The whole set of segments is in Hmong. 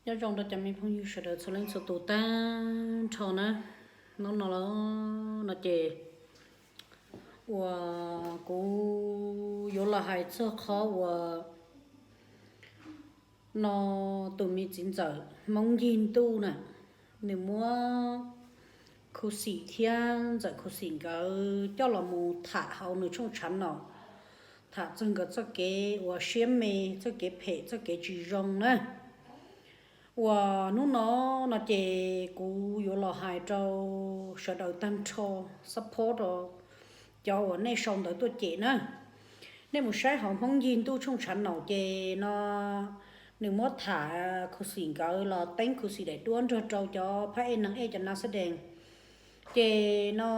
Nyob zoo rau cov me phooj ywg sawv daws txhua leej txhua tus tag nrho na. Hnub no los no ces uas kuv yuav los hais txog qhov uas no tus me txiv ntxawm Hmoob Yig Ntuj na, nws muab Khuv Xim thiab Ntxawm Khuv Xim nkawd coj los mus tham hauv nws tshooj tshav no, tham txog nkawd txoj kev uas siab me, txoj kev phem, txoj kev tsis zoo na. Uas hnub no no ces kuv yuav los hais rau sawv daws tag nrho, support rau cov uas nej sau ntawv tuaj cem na. Nej mus saib hauv Hmoob Yig Ntuj tshooj tshav no ces no nws muab tham Khuv Xim nkawd los teeb Khuv Xim daim duab nrog rau cov phab ej neeg ej cov nas xab dees. Ces no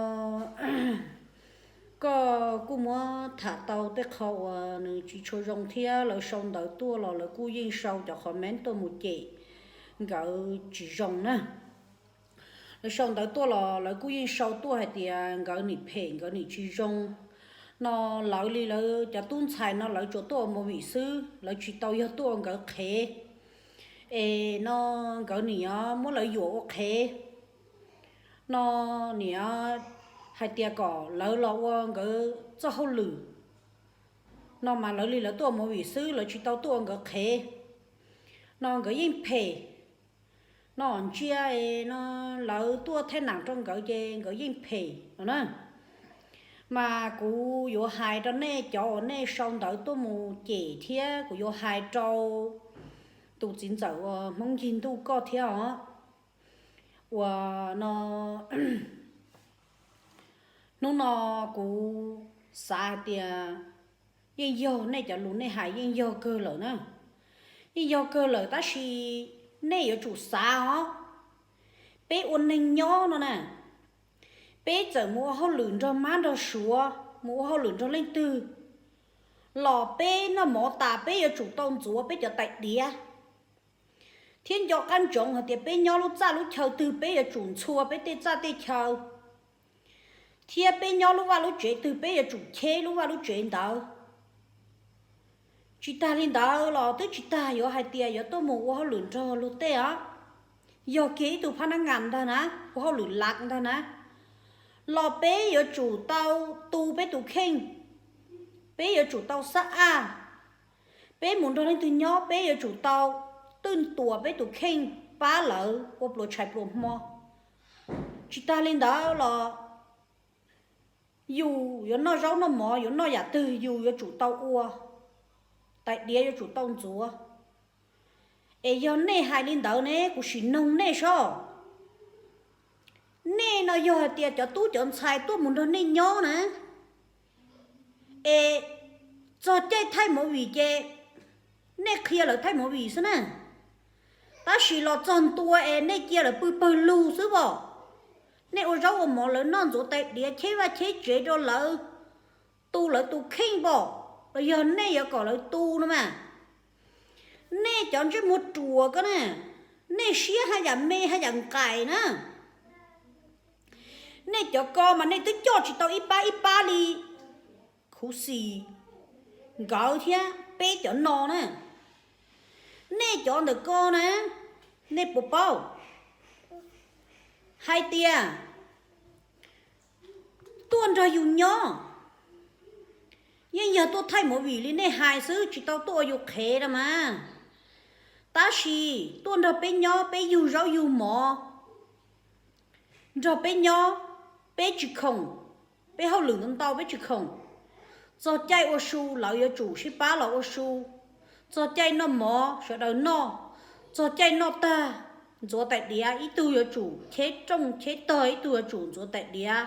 koj kuj muab tham tau tej qho uas nws tsis tshua zoo thiab lawv sau ntawv tuaj los lawv kuj yeej sau cov comment tuaj mus cem nkawd tsis zoo na. Lawv sau ntawv tuaj los lawv kuj yeej sau tuaj hais tias nkawd nim phem nkawd nim tsis zoo. No lawv li lawv cov tub ntxhais no lawv tsuas tuaj ua movie xwb, lawv tsis tau yog tuaj ua nkawd qhev. Es no nkawd nim muab lawv yuam ua qhev. No nim hais tias kom lawv los ua nkawd txoj hauj lwm. No mas lawv li lawv tuaj ua movie xwb, lawv tsis tau tuaj ua nkawd qhev. No nkawd yeej phem. No ntsia no lawv tuaj thaij nam rau nkawd ces nkawd yeej phem no na. Mas kuv yuav hais rau nej cov uas nej sau ntawv tuaj mus cem thiab kuv yuav hais rau tus txiv ntxawm uas Hmoob Yig Ntuj koj thiab os. Uas no hnub no kuv xav hais tias yeej yog nej cov lus nej hais yeej yog kawg lawm na. Yeej yog kawg lawm tab sis nej yuav tsum xav os. Peb ua neeg nyob no na, peb txawm mus ua hauj lwm nrog mab nrog suav, mus ua hauj lwm nrog leej twg los peb noj mov tas peb yuav tsum tau ntxuav peb cov tais diav, thiab nco qab ntsoov hais tias peb nyob lub txaj lub chaw twg peb yuav tsum ntxhua peb tej txaj tej chaw, thiab peb nyob lub vaj lub tsev twg peb yuav tsum cheb lub vaj lub tsev ntawd. Tsis tag li ntawd los twb tsis tag yuav hais tias yuav tuaj mus ua hauj lwm nrog luag tej os, yog kiag ib tug phab nab ngas ntag na, ua hauj lwm lav ntag na, los peb yuav tsum tau tu peb tus kheej, peb yuav tsum tau xab aj. Peb mus nrog leej twg nyob peb yuav tsum tau twj tuam peb tus kheej, pab lawv ua pluas tshais pluas hmo. Tsis tag li ntawd los yus yuav noj zaub noj mov yuav noj yam twg yus yuav tsum tau ua, tais diav yuav tsum tau ntxuav. Es yog nej hais li ntawd ne kuv sim noog nej sob. Nej no yog hais tias cov tub cov ntxhais tuaj mus nrog nej nyob na, es txog caij thaij movie ces nej qhia lawv thaij movie xwb na. Tab sis los txog ntua es nej cia lawv pw pawg lug xwb os. Nej ua zaub ua mov lawv noj ntxuav tais diav cheb vaj cheb tsev rau lawv, tu lawv tus kheej pom los yog nej yuav kom lawv tu no mas. Nej cov ntsej muag ruam ko na, nej siab haj yam me haj yam nqaim na. Nej cov ko mas nej twb coj tsis tau ib pab ib pab li Khuv Xim nkawd thiab peb cov no na. Nej cov ntawm ko na, nej puas paub hais tias tuaj nrog yus nyob yeej yog tuaj thaij movie li nej hais xwb, tsis tau tuaj ua yus qhev na mas. Tab sis tuaj nrog peb nyob peb yug zaub yug mov, nrog peb nyob peb tsis khoom, peb hauj lwm ntau ntau peb tsis khoom. Txog caij ua su lawv yuav tsum sib pab los ua su. Txog caij noj mov sawv daws noj. Txog caij noj tag ntxuav tais diav ib tug yuav tsum cheb rooj cheb tog, ib tug yuav tsum ntxuav tais diav.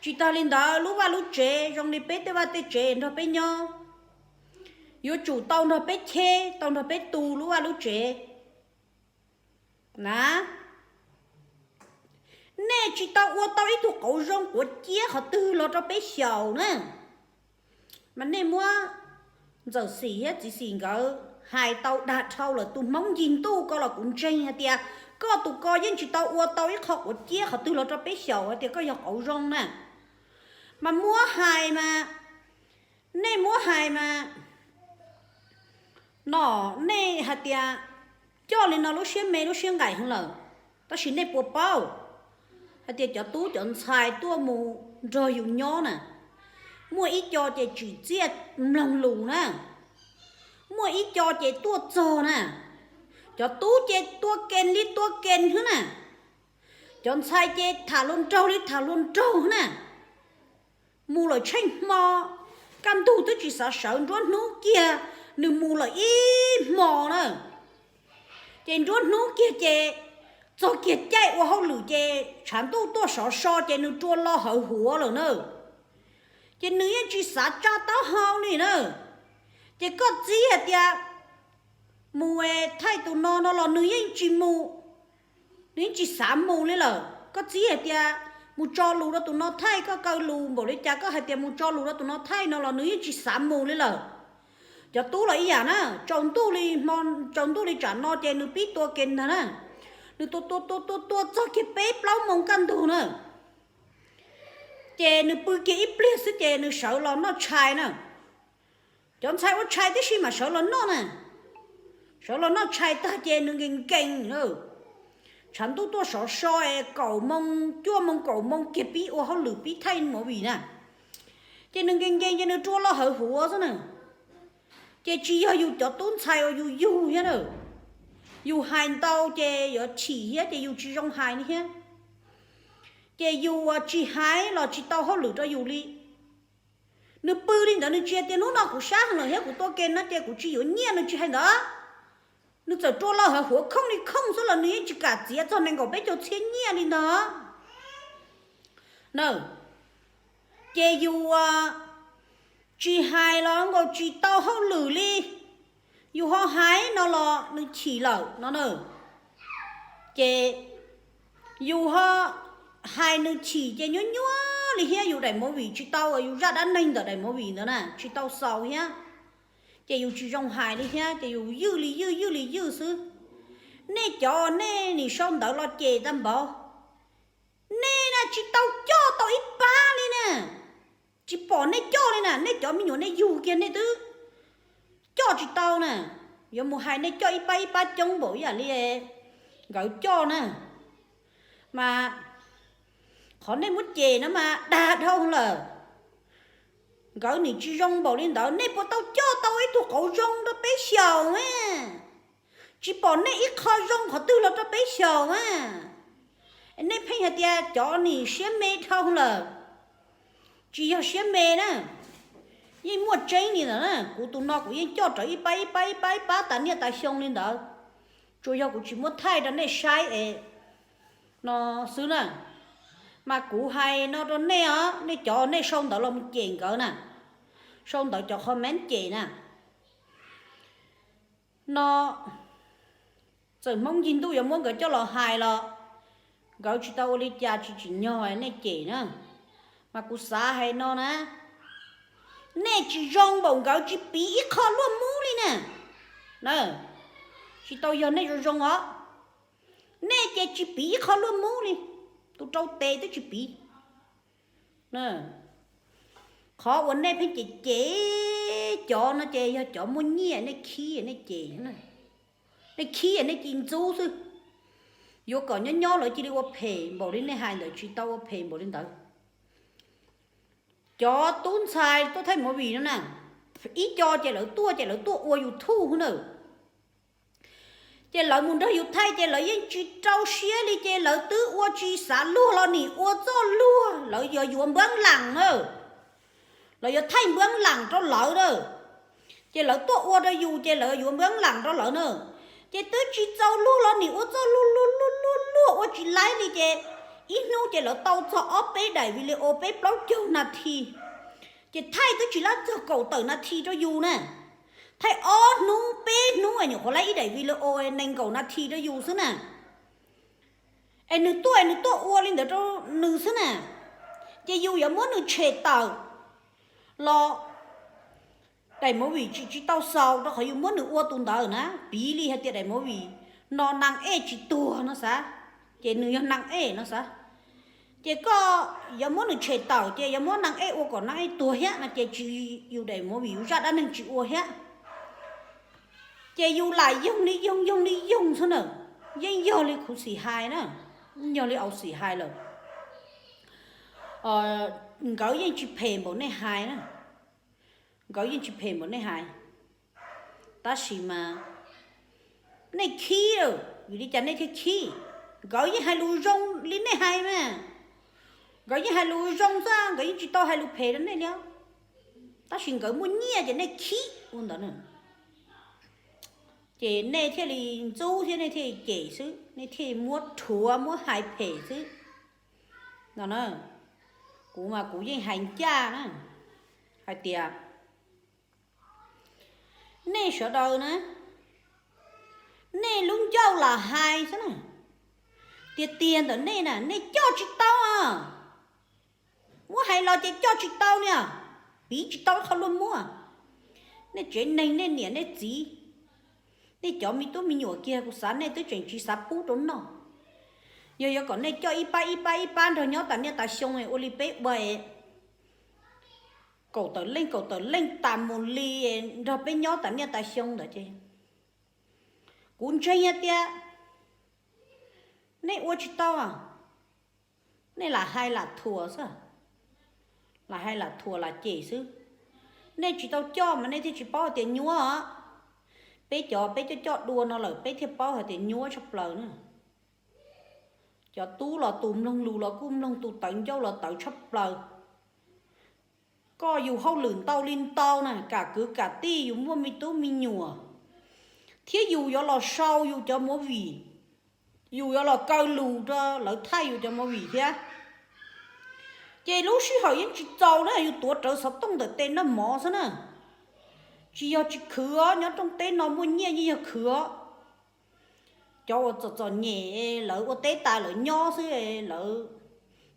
Tsis tag li ntawd lub vaj lub tsev zoo li peb tej vaj tej tsev nrog peb nyob, yuav tsum tau nrog peb cheb, tau nrog peb tu lub vaj lub tsev na. Nej tsis tau ua tau ib tug qauv zoo quav ciab qhov twg los rau peb xyaum na. Mas nej muab Ntxawm Xim thiab Txiv Xim nkawd hais tau dag dhau lawm, tus Hmoob Yig Ntuj ko los kuv ntseeg hais tias koj tus ko yeej tsis tau ua tau ib qho quav ciab qhov twg los rau peb xyaum hais tias koj yog qauv zoo na. Mas muab hais mas, nej muab hais mas, no nej hais tias coj li no lub siab me lub siab nqaim heev lawm. Tab sis nej puas paub hais tias cov tub cov ntxhais tuaj mus nrog yus nyob na, muaj ib co ces tsim txiaj mloog lus na, muaj ib co ces tuaj txog na, cov tub ces tua ke li tua ke xwb na, cov ntxhais ces tham luag nraug li tham luag nraug na. Mus lawm tsheej hmo, kaj ntug twb tsis xav sawv, nruab hnub kiag nws mus lawm ib hmo na. Ces nruab hnub kiag ces txog kiag caij ua hauj lwm ces tshav ntuj tuaj sov so ces nws rua lo hawv huav lawm na. Ces nws yeej tsis xav tsa taub hau li na. Ces koj txiv hais tias mus thaij tus no no los nws yeej tsis mus, nws yeej tsis xav mus li lawm. Koj txiv hais tias mus tso lus rau tus no thaij, koj kaw lus npaum li cas koj hais tias mus tso lus rau tus no thaij no los nws yeej tsis xav mus li lawm. Cov tub los ib yam na, tsaus ntuj li hmo, tsaus ntuj li tsam no ces nws pib tua ke ntag na. Nws tua tua tua tua tua txog kiag peb plaub moos kaj ntug na, ces nws pw kiag ib pliag xwb ces nws sawv los noj tshais na. Cov ntxhais ua tshais tib si mas sawv los noj na. Sawv los noj tshais tag ces nws nkees nkees, tshav ntuj tuaj sov so es kaum moos, cuaj moos kaum moos kiag pib ua hauj lwm pib thaij movie na. Ces nws nkees nkees ces nws rua lo hawv huav xwb na. Ces tsis yog yus cov tub ntxhais uas yus yug thiab na, yus hais ntau ces yuav chim thiab ces yus tsis zoo hais li thiab. Ces yus uas tsis hais los tsis tau hauj lwm rau yus li. Nws pw li ntawd nws tsis hais tias hnub no kuv sab heev lawm thiab kuv tua ke no ces kuv tsis yuav nyiaj, nws tsis hais ntawd. Nws txawm rua lo hawv huav khooj li khooj xwb los nws yeej tsis kam txiav txog nees nkaum peb caug txhiab nyiaj li ntawd na. Ces yus tsis hais los nkaus tsis tau hauj lwm li, yus ho hais no los nws chim lawm no na. Ces yus ho hais nws chim ces nyuaj nyuaj li thiab, yus daim movie tsis tau, yus zaj dab neeg ntawm daim movie ntawd na tsis tau xaus thiab. Ces yus tsis zoo hais li thiab ces yus ywj li ywj ywj li ywj xwb. Nej cov nej nim sau ntawv los cem tag npaum, nej na tsis tau coj tau ib pab li na. Tsis pom nej coj li na, nej cov me nyuam nej yug kiag nej twb coj tsis tau na. Yuav mus hais nej coj ib pab ib pab coob npaum ib yam li nkawd coj na. Mas qhov nej muab cem no mas dag dhau lawm. Nkawd nim tsis zoo npaum li ntawd, nej puas tau coj tau ib tug qauv zoo rau peb xyaum a? Tsis pom nej ib qho zoo qhov twg los rau peb xyaum a. Nej pheej hais tias cov nim siab me dhau lawm. Tsis yog siab me na, yeej muaj tseeb li ntawd na. Kuv tus no kuv yeej coj rawv ib pab ib pab ib pab ib pab tas niaj tas xyoo li ntawd, tsuas yog kuv tsis muab thaij rau nej saib es no xwb na. Mas kuv hais no rau nej os, nej cov nej sau ntawv los mus cem nkawd na, sau ntawv cov comment cem na. No txawm Hmoob Ncig Ntuj yuav muab nkawd coj los hais los nkawd tsis tau ua li cas, tsis tsim nyog nej cem na. Mas kuv xav hais no na, nej tsis zoo npaum nkawd, tsis piv ib qho luaj mub li na. Na, tsis tau yog nej zoo zoo os, nej ces tsis piv ib qho luaj mub li, tus rau tes twb tsis piv. Qhov uas nej pheej cem cem cov no ces yog cov muaj nyiaj nej khib nej cem, nej khib nej ci ntxub xwb. Yuav kom nyob nyob lawv cia li ua phem npaum li nej hais ntawd, tsis tau ua phem npaum li ntawd. Cov tub ntxhais tuaj thaij movie no na, ib co ces lawv tuaj ces lawv tuaj ua YouTube na. Ces lawv mus nrog yus thaij ces lawv yeej tsis rau siab li, ces lawv twb ua tsis xav luag los nim ua txoj luag, lawv yuav yuav npab lam na. Lawv yuav thaij npab lam rau lawv na. Ces lawv tuaj ua rau yus ces lawv yuav npab lam rau lawv na. Ces twb tsis txaus luag los nim ua txoj luag luag luag luag luag ua tsis laib li ces ib hnub ces lawv tau txog ob peb daim video peb plaub caug nas this. Ces thaij twb tsis lab txog kaum tawm nas this rau yus na. Thaij ob hnub peb hnub es nyuam qhuav laib ib daim video nees nkaum nas this rau yus xwb na. Es nws tuaj es nws tuaj ua li ntawd rau nws xwb na. Ces yus yuav muab nws tshem tawm los daim movie tsis tsis tau xaus rau qhov yus muab nws ua tus ntawd na. Piv li hais tias daim movie no nas ej tsis tuag no xav, ces nws yog nas ej no xav. Ces koj yuav muab nws tshem tawm ces yuav muab nas ej ua kom nas ej tuag thiab no ces tsis, yus daim movie yus zaj dab neeg tsis ua thiab. Ces yus lam yoog li yoog yoog li yoog xwb na, yeej yog li kuv xim hais na, yog li au xim hais lawm. Nkawd yeej tsis phem npaum nej hais na, nkawd yeej tsis phem npaum nej hais. Tab sis mas nej khib, vim li cas nej thiaj khib? Nkawd yeej hais lus zoo li nej hais mas, nkawd yeej hais lus zoo xwb, nkawd yeej tsis tau hais lus phem rau nej li. Tab sis nkawd muaj nyiaj ces nej khib ua ntawd na. Ces nej thiaj li ntxub thiab nej thiaj li cem xwb, nej thiaj li muab rhuav muab hais phem xwb no na. Kuv mas kuv yeej hais ncaj na, hais tias nej sawv daws na, nej lub ncauj lam hais xwb na. Tiag tiag ntawm nej na nej coj tsis tau, muab hais los ces coj tsis tau ni, piv tsis tau ib qho luag muab. Nej tsev neeg nej niam nej txiv, nej cov me tub me nyuam kiag kuv xav nej twb tseem tsis xav pub rau noj. Yog yuav kom nej coj ib pab ib pab ib pab nrog nyob tas niaj tas xyoo ua li peb ua kaum tawm leej kaum tawm leej tas mus li nrog peb nyob tas niaj tas xyoo ntawd ces kuv ntseeg tias nej ua tsis tau. Nej lam hais lam thuam xwb, lam hais lam thuam lam cem xwb. Nej tsis tau coj mas nej thiaj tsis paub hais tias nyuaj os. Peb cov peb coj coj dua no lawm peb thiaj paub hais tias nyuaj tshaj plaws na. Cov tub los tus mloog lus los kuj mloog, tus tawv ncauj los tawv tshaj plaws. Koj yus hauj lwm ntau li ntau na, kam kwv kam tij, yus muaj me tub me nyuam, thiab yus yuav los sau yus cov movie, yus yuav los kaw lus rau lawv thaij yus cov movie thiab. Ces lub sij hawm yeej tsis txaus na, yus tuav rawv xov tooj ntawm tes noj mov xwb na. Tsis yog tsis khwv os, nyob rooj teb no muaj nyiaj yeej yog khwv os. Cov uas txom txom nyem lawv ua teb tas lawv nyob xwb, lawv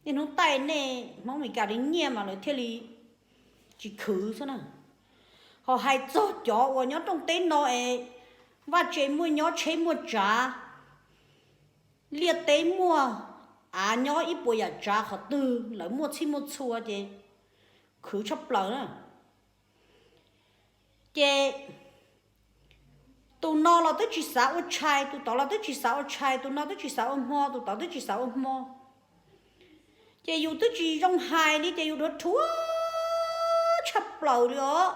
niaj hnub taij nej Hmoob Meskas li nyiaj mas lawv thiaj li tsis khwv xwb na. Ho hais txog cov uas nyob rooj teb no es vaj tse muaj nyob tsheb muaj tsav, liaj teb muaj av nyob ib puas yam tsav qhov twg lawv muaj txhij muaj txhua ces khwv tshaj plaws na. Ces tus no los twb tsis xav ua tshais, tus tod los twb tsis xav ua tshais, tus no twb tsis xav ua hmo, tus tod twb tsis xav ua hmo. Ces yus twb tsis zoo hais li ces yus rhuav rhuav tshaj plaws li os.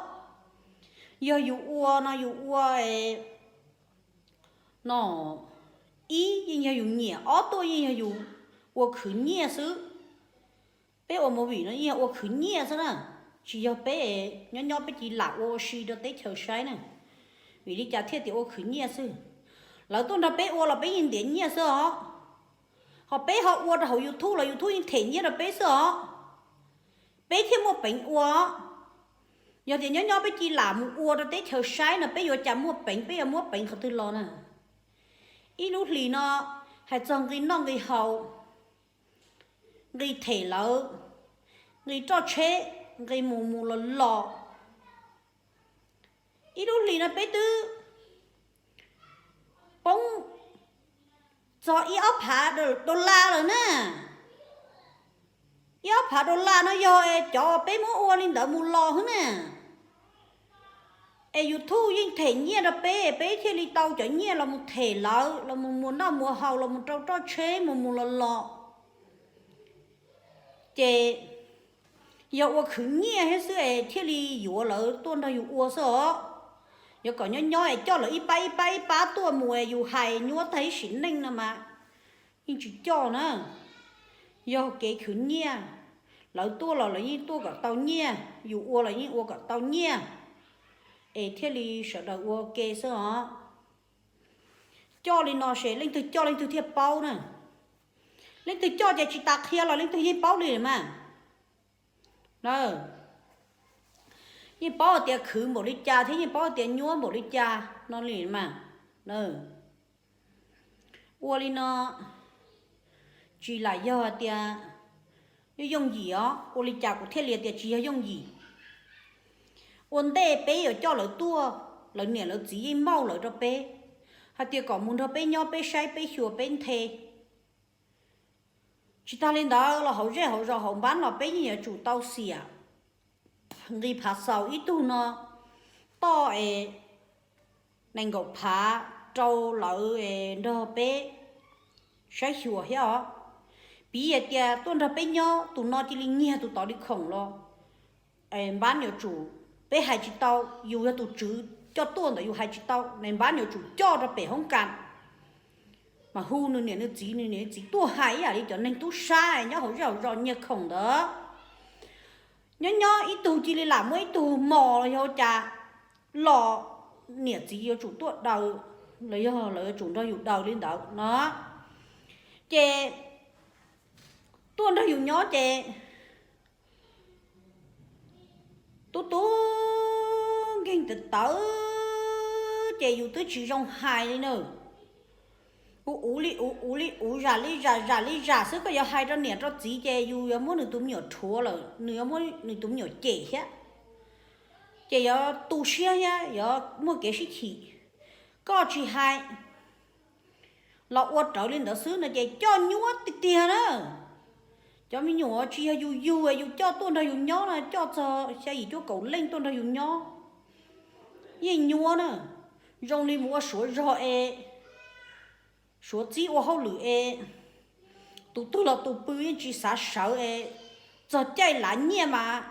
Yog yus ua no yus ua no, ib yeej yog yus nyiam, ob tuaj yeej yog yus ua khwv nyiaj xwb. Peb ua movie no yeej yog ua khwv nyiaj xwb na, tsis yog peb nyob nyob peb cia li lam ua ua si rau teb chaws saib na. Vim li cas thiaj tias ua khwv nyiaj xwb? Lawv tuaj nrog peb ua los peb yeej ntiav nyiaj xwb os. Ho peb ho ua rau hauv YouTube los YouTube yeej them nyiaj rau peb xwb os. Peb thiaj muaj peev ua os. Yog tias nyob nyob peb cia li lam mus ua rau teb chaws saib no peb yuav cas muaj peev, peb yuav muab peev qhov twg los na? Ib lub hlis no hais txog nqi noj nqi haus, nqi them lawv, nqi roj tsheb, nqi mus mus los los, ib lub hlis no peb twb poob txog ib ob phav dollar lawm na. Ib ob phav dollar no yog cov peb muab ua li ntawd mus los xwb na. Es YouTube yeej them nyiaj rau peb, peb thiaj li tau cov nyiaj los mus them lawv, los mus muas noj muas haus, los mus rau roj tsheb mus mus los los. Ces yog ua khwv nyiaj thiab xwb es thiaj li yuav lawv tuaj nrog yus ua xwb os. Yuav kom nyob nyob es coj lawv ib pab ib pab ib pab tuaj mus es yus hais nyuaj tag ib sim neej no mas yeej tsis coj na. Yog kev khwv nyiaj, lawv tuaj los lawv yeej tuaj kom tau nyiaj, yus ua los yeej ua kom tau nyiaj, es thiaj li sawv daws ua ke xwb os. Coj li no ces leej twg coj leej twg thiaj paub na. Leej twg coj ces tsis tas qhia los leej twg yeej paub li mas. Yeej paub hais tias khwv npaum li cas thiab yeej paub hais tias nyuaj npaum li cas no li mas. Ua li no tsis lam yog hais tias yooj yooj yim os, ua li cas kuv thiaj li tias tsis yog yooj yim. Ua ntej peb yuav coj lawv tuaj, lawv niam lawv txiv yeej mauj lawv rau peb hais tias kom mus nrog peb nyob peb saib peb xyuas peb nthe. Tsis tas li ntawd los hauv zej hauv zos hauv npab los peb yeej yuav tsum tau xiam nqi phav xaus ib tug no toj es nees nkaum phav, rau lawv nrog peb saib xyuas thiab os. Piv hais tias tuaj nrog peb nyob, tus no cia li nyiag tus tod li khoom los, npab yuav tsum, peb hais tsis tau, yus yog tus tswv coj tuaj ntawd yus hais tsis tau, npab yuav tsum coj rau pem hoob kas, mas hu nws niam nws txiv, nws niam nws txiv tuaj hais ib yam li cov neeg tub sab nyob hauv zej hauv zos nyiag khoom ntawd. Nyob nyob ib tug cia li lam muab ib tug mos los yog ua cas los niam txiv yuav tsum tuaj daws, los yog lawv yuav tsum nrog yus daws li ntawd no. Ces tuaj nrog yus nyob ces tub tub nkeeg tawv tawv ces yus twb tsis zoo hais li na. Ua uv li uv, uv li uv, zam li zam, zam li zam xwb, koj yuav hais rau niam rau txiv ces yus yuav muab nws tus me nyuam rhuav lawm, nws yuav muab nws tus me nyuam cem thiab, ces yuav tu siab thiab yuav muaj kev sib chim. Koj tsis hais los ua rawv li ntawd xwb no ces coj nyuab tiag tiag na. Cov me nyuam tsis yog yus yug, yus coj tuaj nrog yus nyob no, coj txog xya yim cuaj kaum leej tuaj nrog yus nyob, yeej nyuab na. Zoo li mus ua suav zog es, suav txib ua hauj lwm es, tus twg los tus pw yeej tsis xav sawv es, txog caij lav nyiaj mas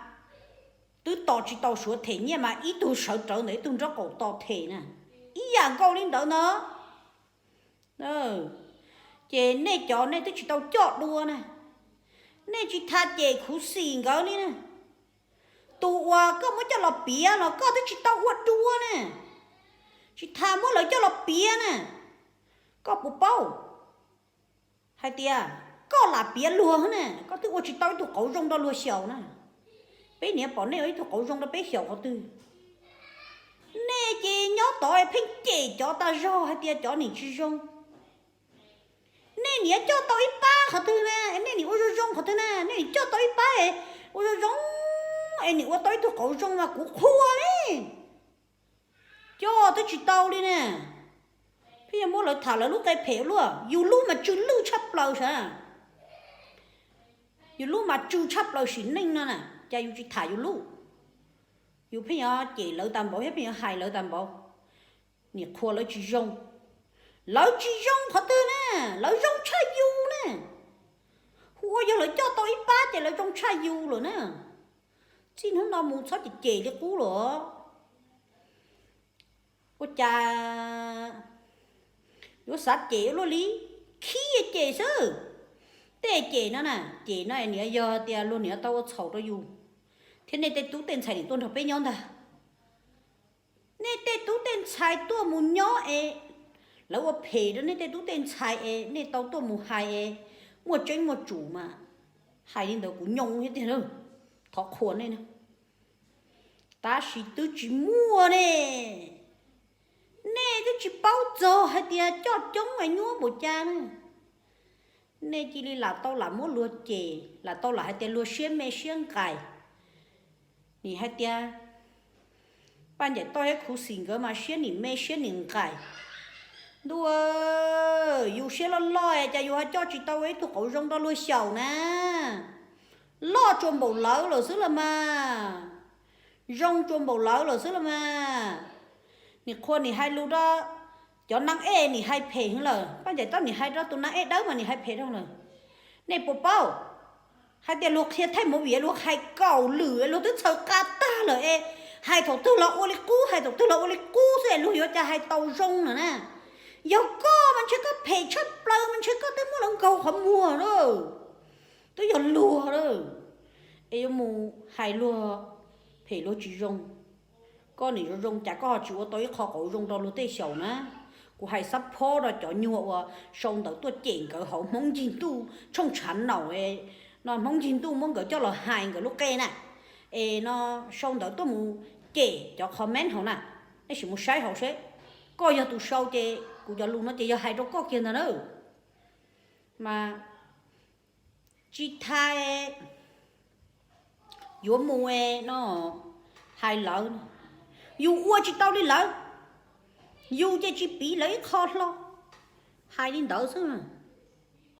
twb tos tsis tau suav them nyiaj mas ib tug sawv rawv ntawm ib tug nraub qaum tos them na. Ib yam nkaus li ntawd no. Ces nej cov nej twb tsis tau coj dua na, nej tsis tha cem khuv xim nkawd li na. Tus uas koj muab coj los piav los koj twb tsis tau ua dua na, tsis tha muab lawv coj los piav na. Koj puas paub hais tias koj lam piav luag na, koj twb ua tsis tau ib tug qauv zoo rau luag xyaum na. Peb niam pom nej ua ib tug qauv zoo rau peb xyaum qhov twg? Nej ces nyob tod pheej cem cov tag zog hais tias cov nim tsis zoo. Nej nim coj tau ib pab qhov twg na, nej nim ua zoo zoo qhov twg na, nej nim coj tau ib pab ua zoo zoo es nim ua tau ib tug qauv zoo mas kuv qhuas li. Coj twb tsis tau li ne. Pheej yuav muab lawv tham lawv lub qe phem luaj, yus lub mas tsw lwj tshaj plaws sav. Yus lub mas tsw tshaj plaws sim neej no na, cas yus tsis tham yus lub? Yus pheej yuav cem lawv tag npaum thiab pheej yuav hais lawv tag npaum. Nim qhuas lawv tsis zoo. Lawv tsis zoo qhov twg ne, lawv zoo tshaj yus ne. Hu ua yog lawv coj tau ib pab ces lawv zoo tshaj yus lawm na. Txij hnub no mus txhob cem cem li qub lawm. Ua cas yuav xav cem luaj li, khib cem xwb. Tej cem no na, cem no nim yog tias luag nim tau ua txhaum rau yus, thiab nej tej tub tej ntxhais nim tuaj nrog peb nyob ntag. Nej tej tub tej ntxhais tuaj mus nyob es lawv ua phem rau nej tej tub tej ntxhais es nej tau tuaj mus hais es muaj tseeb muaj tsum mas hais li ntawd kuv nyoo thiab tiag, thov qhuas nej na. Tab sis twb tsis muaj ne. Nej twb tsis paub txog hais tias coj coob es nyuaj npaum cas na. Nej cia li lam tau lam muab luag cem, lam tau lam hais tias luag siab me siab nqaim. Nim hais tias Paj Ncaim Toj thiab Khuv Xim nkawd mas siab nim me siab nim nqaim. Ntuj, yus siab loj loj es cas yus ho coj tsis tau ib tug qauv zoo rau luag xyaum na. Loj tsuas npaum lawv lawm xwb los mas, zoo tsuas npaum lawv lawm xwb los mas. Nim qhuas nim hais lus rau cov nas ej nim hais phem heev lawm, Paj Ncaim Toj nim hais rau tus nas ej dawb mas nim hais phem rau lawm. Nej puas paub hais tias luag qhia thaij movie luag hais kaum lwm luag twb txhaws qa tag lawm es hais thaum twg los ua li qub, hais thaum twg los ua li qub xwb es luag yuav cas hais tau zoo lawm na. Yog koj mas ntshe koj phem tshaj plaws mas ntshe koj twb muab lawv nkaug qhov muag lawm. Twb yog luag lawm es yuav mus hais luag phem luag tsis zoo. Koj nim zoo zoo cas koj ho tsis ua tau ib qho qauv zoo rau luag tej xyaum na. Kuv hais xab phob rau cov nyuag uas sau ntawv tuaj cem nkawd hauv Hmoob Ncig Ntuj tshooj tshav naum no, Hmoob Ncig Ntuj muab nkawd coj los hais nkawd lub qe na, es no sau ntawv tuaj mus cem cov comment hauv na. Nej sim mus saib hauv seb, koj yog tus sau ces kuv cov lus no ces yog hais rau koj kiag ntag na. Mas tsis thais yuav mus no hais lawv, yus ua tsis tau li lawv, yus ces tsis piv lawv ib qho hlo. Hais li ntawd xwb,